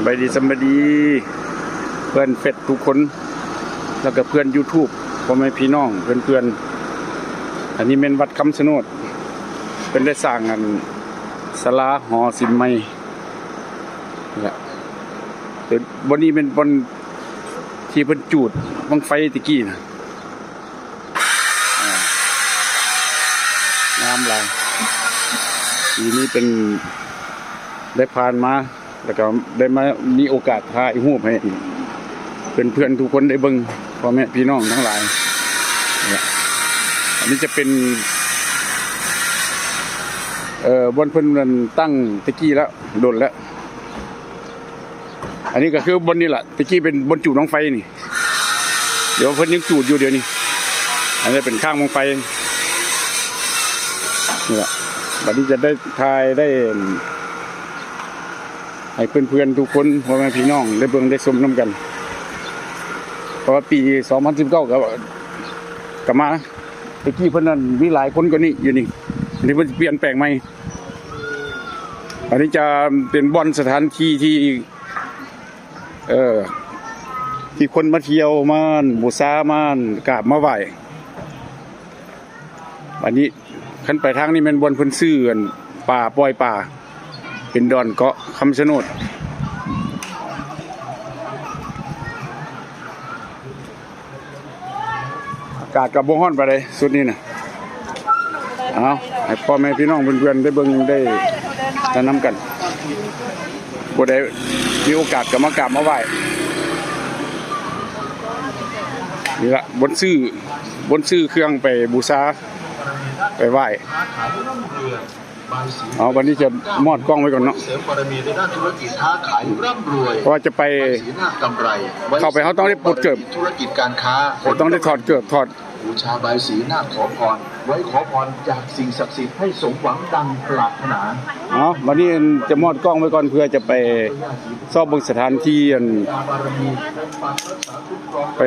ສະບາຍດີ ສະບາຍດີ ເພື່ອນເຟສທຸກຄົນ ແລ້ວກໍເພື່ອນຢູທູບ ພໍ່ແມ່ພີ່ນ້ອງເພື່ອນໆ. ອັນນີ້ແມ່ນວັດຄຳຊະໂນດ ເພິ່ນໄດ້ສ້າງອັນສາລາຫໍສິນໃໝ່ ນີ້ແຫຼະ. ບ່ອນນີ້ແມ່ນບ່ອນທີ່ເພິ່ນຈູດບັ້ງໄຟແຕ່ກີ້ນະ. ອ່າ ງາມຫຼາຍ. ປີນີ້ເປັນ ໄດ້ຜ່ານມາ ແລ້ວກໍໄດ້ມາມີໂອກາດຖ່າຍຮູບໃຫ້ເພື່ອນໆທຸກຄົນໄດ້ເບິ່ງ ພໍ່ແມ່ພີ່ນ້ອງທັງຫຼາຍ. ອັນນີ້ຈະເປັນ ເອີ ບ່ອນເພິ່ນນັ້ນຕັ້ງແຕ່ກີ້ແລ້ວ ດົນແລ້ວ. ອັນນີ້ກໍຄືບ່ອນນີ້ລະ ແຕ່ກີ້ເປັນບ່ອນຈູດບັ້ງໄຟນີ້ ດຽວເພິ່ນຍັງຈູດຢູ່ດຽວນີ້. ອັນນີ້ເປັນຄ້າງບັ້ງໄຟນີ້ລະ. ບັດນີ້ຈະໄດ້ຖ່າຍໄດ້ໃຫ້ເພື່ອນໆທຸກຄົນ ພໍ່ແມ່ພີ່ນ້ອງໄດ້ເບິ່ງໄດ້ຊົມນຳກັນ ເພາະວ່າປີສອງພັນສິບເກົ້າກໍ ກໍມາ ແຕ່ກີ້ເພິ່ນນັ້ນມີຫຼາຍຄົນກວ່ານີ້ຢູ່ນີ້ ອັນນີ້ເພິ່ນຊິປ່ຽນແປງໃໝ່. ອັນນີ້ຈະເປັນບ່ອນສະຖານທີ່ທີ່ ເອີ ທີ່ຄົນມາທ່ຽວ ມາບູຊາ ມາກາບມາໄຫວ້. ອັນນີ້ຄັນໄປທາງນີ້ແມ່ນບ່ອນເພິ່ນຊື້ອັນປາ ປ່ອຍປາ ເປັນດອນເກາະຄຳຊະໂນດ. ອາກາດກໍບໍ່ຮ້ອນປານໃດຊຸດນີ້ນະ. ເອົາ ໃຫ້ພໍ່ແມ່ພີ່ນ້ອງເພື່ອນໆໄດ້ເບິ່ງໄດ້ແນະນຳກັນ ຜູ້ໃດມີໂອກາດກໍມາກາບມາໄຫວ້. ນີ້ລະ ບ່ອນຊື້ ບ່ອນຊື້ເຄື່ອງໄປບູຊາ ໄປໄຫວ້. ເອົາ ບັດນີ້ຈະມອດກ້ອງໄວ້ກ່ອນເນາະ. ເພາະວ່າຈະໄປ ເຂົ້າໄປເຮົາຕ້ອງໄດ້ປົດເກີບ ຕ້ອງໄດ້ຖອດເກີບ ຖອດ ບູຊາບາຍສີນາກ ຂໍພອນ ໄວ້ຂໍພອນຈາກສິ່ງສັກສິດໃຫ້ສົມຫວັງດັ່ງປາດຖະໜາ. ເອົາ ບັດນີ້ຈະມອດກ້ອງໄວ້ກ່ອນ ເພື່ອຈະໄປຊອກເບິ່ງສະຖານທີ່ ອັນ ໄປ